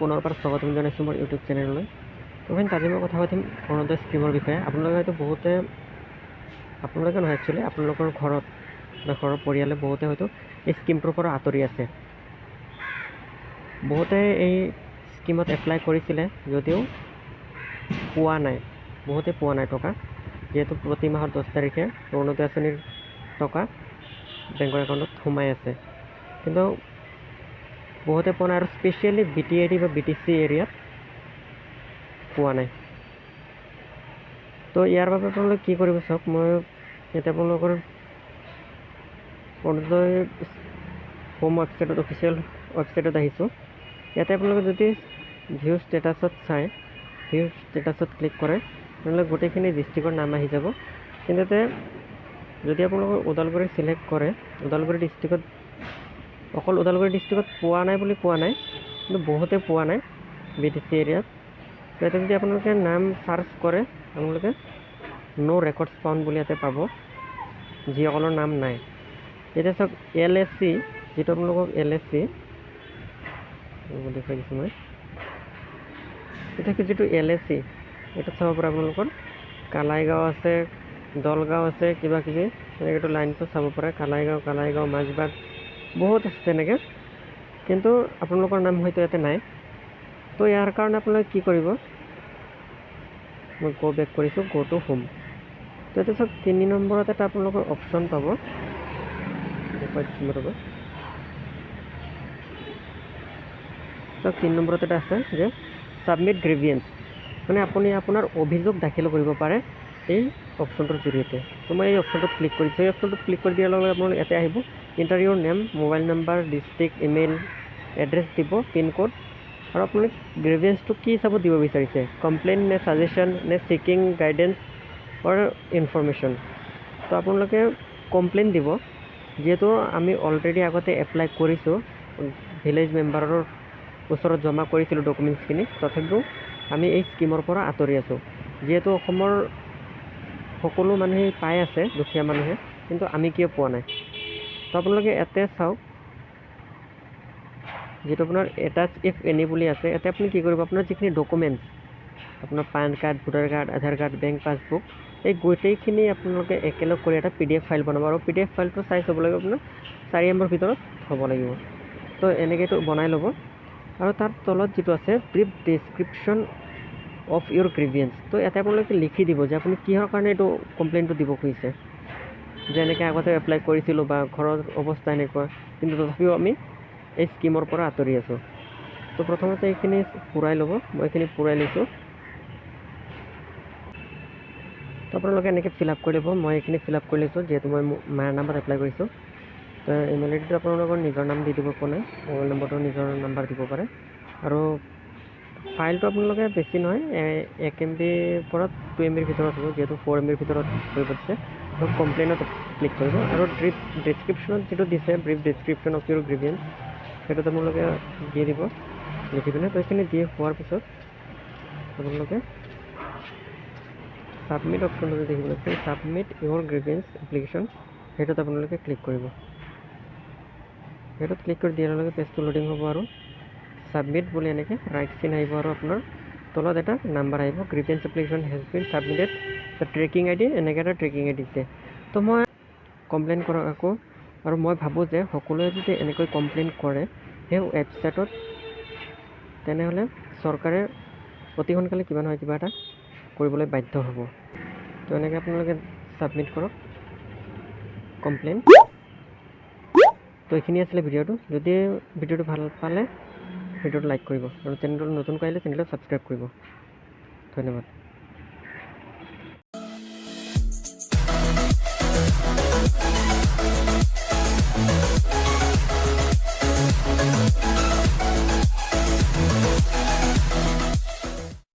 পুনৰবাৰ স্বাগতম জনাইছোঁ মোৰ ইউটিউব চেনেললৈ। তো ফ্ৰেণ্ডছ, আজি মই কথা পাতিম অৰুণোদয় স্কীমৰ বিষয়ে। আপোনালোকে হয়তো বহুতে, আপোনালোকে নহয়, একচুৱেলি আপোনালোকৰ ঘৰত বা ঘৰৰ পৰিয়ালে বহুতে হয়তো এই স্কীমটোৰ পৰা আঁতৰি আছে। বহুতে এই স্কীমত এপ্লাই কৰিছিলে যদিও পোৱা নাই, বহুতে পোৱা নাই টকা। যিহেতু প্ৰতি মাহৰ 10 তাৰিখে অৰুণোদয় আঁচনিৰ টকা বেংকৰ একাউণ্টত সোমাই আছে, কিন্তু বহুতে পোৱা নাই আৰু স্পেচিয়েলি বিটিএডি বা বিটিচি এৰিয়াত পোৱা নাই। তো ইয়াৰ বাবে আপোনালোকে কি কৰিব চাওক, মই ইয়াতে আপোনালোকৰ অৰুণোদয় হোম ৱেবছাইটত, অফিচিয়েল ৱেবছাইটত আহিছোঁ। ইয়াতে আপোনালোকে যদি ভিউ ষ্টেটাছত চায়, ভিউ ষ্টেটাছত ক্লিক কৰে, তেনেহ'লে গোটেইখিনি ডিষ্ট্ৰিক্টৰ নাম আহি যাব। কিন্তু ইয়াতে যদি আপোনালোকৰ ওদালগুৰি চিলেক্ট কৰে, ওদালগুৰি ডিষ্ট্ৰিক্টত, অকল ওদালগুৰি ডিষ্ট্ৰিক্টত পোৱা নাই বুলি কোৱা নাই, কিন্তু বহুতে পোৱা নাই বিটিচি এৰিয়াত। ইয়াতে যদি আপোনালোকে নাম চাৰ্চ কৰে, আপোনালোকে ন' ৰেকৰ্ডছ ফাউণ্ড বুলি ইয়াতে পাব, যিসকলৰ নাম নাই। এতিয়া চাওক এল এ চি, যিটো আপোনালোকক এল এ চি দেখুৱাই দিছোঁ মই। এতিয়া যিটো এল এ চি, এইটো চাব পাৰে আপোনালোকৰ কালাইগাঁও আছে, দলগাঁও আছে, কিবা কিবি তেনেকৈ এইটো লাইনটো চাব পাৰে। কালাইগাঁও, কালাইগাঁও, মাজবাট, বহুত আছে তেনেকৈ, কিন্তু আপোনালোকৰ নাম হয়তো ইয়াতে নাই। তো ইয়াৰ কাৰণে আপোনালোকে কি কৰিব, মই গ' বেক কৰিছোঁ, গ' টু হোম। তো ইয়াতে চাওক 3 নম্বৰত এটা আপোনালোকৰ অপশ্যন পাব, দেখুৱাই দিছোঁ মই ৰ'ব। চাওক 3 নম্বৰত এটা আছে যে ছাবমিট গ্ৰিভিয়েঞ্চ, মানে আপুনি আপোনাৰ অভিযোগ দাখিল কৰিব পাৰে এই অপশ্যনটোৰ জৰিয়তে। তো মই এই অপশ্যনটোত ক্লিক কৰিছোঁ। এই অপশ্যনটোত ক্লিক কৰি দিয়াৰ লগে লগে আপোনালোক ইয়াতে আহিব, enter your name, mobile number, district, email address দিব, পিনক'ড, আৰু আপোনালোকে গ্ৰিভিয়েঞ্চটো কি হিচাপত দিব বিচাৰিছে, কমপ্লেইন নে ছাজেশ্যন নে ছিকিং গাইডেঞ্চ অৰ ইনফৰমেশ্যন। তো আপোনালোকে কমপ্লেইন দিব, যিহেতু আমি অলৰেডি আগতে এপ্লাই কৰিছোঁ, ভিলেজ মেম্বাৰৰ ওচৰত জমা কৰিছিলোঁ ডকুমেণ্টছখিনি, তথাপিও আমি এই স্কীমৰ পৰা আঁতৰি আছোঁ। যিহেতু অসমৰ সকলো মানুহেই পাই আছে, দুখীয়া মানুহে, কিন্তু আমি কিয় পোৱা নাই। তো আপোনালোকে ইয়াতে চাওক, যিটো আপোনাৰ এটাচ if any বুলি আছে, ইয়াতে আপুনি কি কৰিব, আপোনাৰ যিখিনি ডকুমেণ্টছ, আপোনাৰ PAN card, voter card, Aadhaar card, bank passbook, এই গোটেইখিনি আপোনালোকে একেলগ কৰি এটা পিডিএফ ফাইল বনাব। আৰু পিডিএফ ফাইলটো চাইজ হ'ব লাগিব আপোনাৰ 4 এমৰ ভিতৰত হ'ব লাগিব। তো এনেকৈ এইটো বনাই ল'ব। আৰু তাৰ তলত যিটো আছে brief description of your grievance, তো ইয়াতে আপোনালোকে লিখি দিব যে আপুনি কিহৰ কাৰণে এইটো কমপ্লেইনটো দিব খুজিছে, যেনেকৈ আগতে এপ্লাই কৰিছিলোঁ বা ঘৰৰ অৱস্থা এনেকুৱা, কিন্তু তথাপিও আমি এই স্কীমৰ পৰা আঁতৰি আছোঁ। তো প্ৰথমতে এইখিনি পূৰাই ল'ব, মই এইখিনি পূৰাই লৈছোঁ। তো আপোনালোকে এনেকৈ ফিল আপ কৰি ল'ব। মই এইখিনি ফিল আপ কৰি লৈছোঁ, যিহেতু মই মাৰ নামত এপ্লাই কৰিছোঁ। তো ইমেইল আই ডিটো আপোনালোকৰ নিজৰ নাম দি দিব, একো নাই, মোবাইল নম্বৰটো নিজৰ নাম্বাৰ দিব পাৰে। আৰু ফাইলটো আপোনালোকে বেছি নহয়, 1 এম বিৰ পৰা 2 এম বিৰ ভিতৰত হ'ব, যিহেতু 4 এম বিৰ ভিতৰত কৰিব দিছে। তো কমপ্লেইনত ক্লিক কৰিব আৰু ডেছক্ৰিপশ্যনত যিটো দিছে brief description of your grievance, সেইটোত আপোনালোকে দি দিব লিখি পিনে। তো এইখিনি দি হোৱাৰ পিছত আপোনালোকে ছাবমিট অপশ্যনটো দেখিবলৈ পাইছে, ছাবমিট your grievance application, সেইটোত আপোনালোকে ক্লিক কৰিব। সেইটোত ক্লিক কৰি দিয়াৰ লগে লগে পেজটো লোডিং হ'ব আৰু ছাবমিট বুলি এনেকৈ ৰাইট চিন আহিব আৰু আপোনাৰ তলত এটা নাম্বাৰ আহিব, grievance application has been submitted, tracking ID, এনেকৈ এটা ট্ৰেকিং আই ডি দিছে। তো মই কমপ্লেইন কৰক আকৌ, আৰু মই ভাবোঁ যে সকলোৱে যদি এনেকৈ কমপ্লেইন কৰে সেই ৱেবছাইটত, তেনেহ'লে চৰকাৰে অতি সোনকালে কিবা নহয় কিবা এটা কৰিবলৈ বাধ্য হ'ব। তো এনেকৈ আপোনালোকে ছাবমিট কৰক কমপ্লেইন। তো এইখিনি আছিলে ভিডিঅ'টো। যদি ভিডিঅ'টো ভাল পালে ভিডিঅ'টো লাইক কৰিব আৰু চেনেলটো নতুনকৈ আহিলে চেনেলটো ছাবস্ক্ৰাইব কৰিব। ধন্যবাদ।